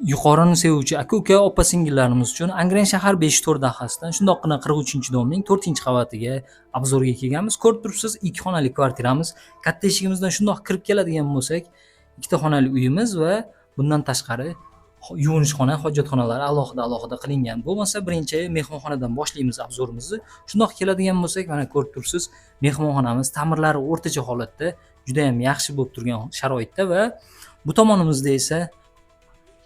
Yuqorini sevuvchi aka-uka, opa-singillarimiz uchun Angren shahar 5-4 dahasidan shundoqqina 43-domning 4-qavatiga обзор ga kelganmiz. Ko'rib turibsiz, ikki xonali kvartiramiz. Katta eshigimizdan shundoq kirib keladigan bo'lsak, ikkita xonali uyimiz va bundan tashqari yuvinishxona, hojatxonalar alohida alohida qilingan. Bo'lmasa, birinchi mehmonxonadan boshlaymiz обзор imizni. Shundoq keladigan bo'lsak, mana ko'rib turibsiz, mehmonxonamiz ta'mirlari o'rtacha holatda, juda ham yaxshi bo'lib turgan sharoitda va bu tomonimizda esa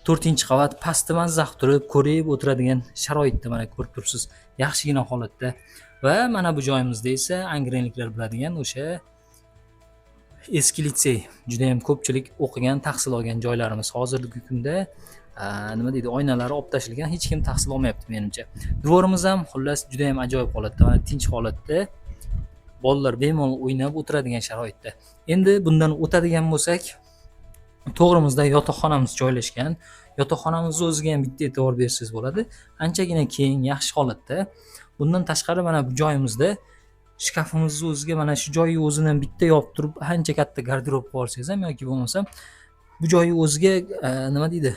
4-qavat pastda mazza qilib turib, ko'rib o'tiradigan sharoitda, mana ko'rib turibsiz, yaxshigina holatda. Va mana bu joyimizda esa angrenliklar biladigan o'sha eski litsey, juda ham ko'pchilik o'qigan, tahsil olgan joylarimiz. Hozirgi kunda nima deydi, oynalari olib tashlangan, hech kim tahsil olmayapti menimcha. Двор imiz ham, xullas, juda ham ajoyib holatda, mana tinch holatda, bolalar bemalol o'ynab o'tiradigan sharoitda. Endi bundan o'tadigan bo'lsak, to'g'rimizda yotoqxonamiz joylashgan. Yotoqxonamizni o'ziga ham bitta e'tibor bersangiz bo'ladi. Anchagina keng, yaxshi holatda. Bundan tashqari, mana bu joyimizda shkafimizni o'ziga mana shu joyi o'zini bitta yopib turib, ancha katta garderob qilib olsangiz ham yoki bo'lmasam bu joyi o'ziga nima deydi,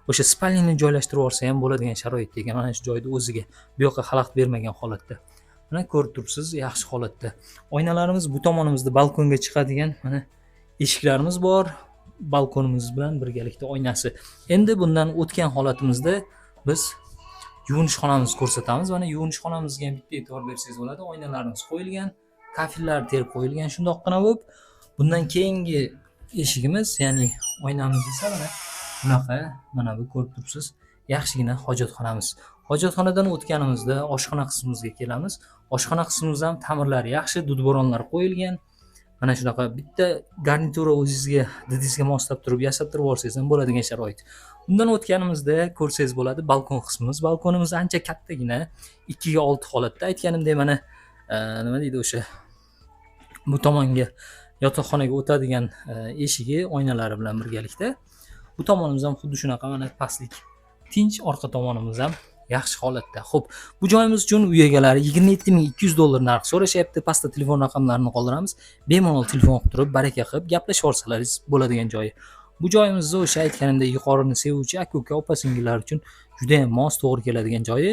o'sha спальный ni joylashtirib yuborsa ham bo'ladigan sharoitda ekan, mana shu joyni o'ziga, bu yoqqa xalaqit bermagan holatda. Mana ko'rib turibsiz, yaxshi holatda. Oynalarimiz, bu tomonimizda balkonga chiqadigan mana eshiklarimiz bor, balkonimiz bilan birgalikda oynasi. Endi bundan o'tgan holatimizda biz yuvinishxonamizni ko'rsatamiz. Mana yuvinishxonamizga ham bitta e'tibor bersangiz bo'ladi. Oynalarimiz qo'yilgan, kafellar terib qo'yilgan shundoqqina bo'lib. Bundan keyingi eshigimiz, ya'ni oynamiz esa mana bunaqa, mana bu ko'rib turibsiz, yaxshigina hojatxonamiz. Hojatxonadan o'tganimizda oshxona qismimizga kelamiz. Oshxona qismimizda ham ta'mirlari yaxshi, dudbo'ronlar qo'yilgan. Mana shunaqa bitta garnitura o'zingizga, didingizga moslab turib yasab turib olsangiz ham bo'ladigan sharoit. Undan o'tganimizda ko'rsangiz bo'ladi balkon qismimiz. Balkonimiz ancha kattagina, 2 ga 6 holatda. Aytganimdek, mana nima deydi, o'sha bu tomonga, yotoqxonaga o'tadigan eshigi oynalari bilan birgalikda. Bu tomonimiz ham xuddi shunaqa, mana pastlik tinch, orqa tomonimiz ham yaxshi holatda. Xo'p, bu joyimiz uchun uy egalari 27 200 dollar narx so'rashyapti. Pastda telefon raqamlarini qoldiramiz. Bemalol telefon qilib turib, baraka qilib gaplashib olsalaringiz bo'ladigan joyi. Bu joyimizni o'sha aytganimdek yuqorini sevuvchi aka-uka, opa-singillar uchun juda ham mos, to'g'ri keladigan joyi.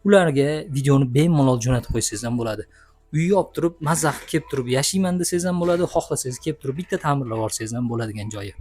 Ularga videoni bemalol jo'natib qo'ysangiz ham bo'ladi. Uyga olib turib, mazza qilib kelib turib yashayman desangiz ham bo'ladi, xohlasangiz kelib turib bitta ta'mirlab olsangiz ham bo'ladigan joyi.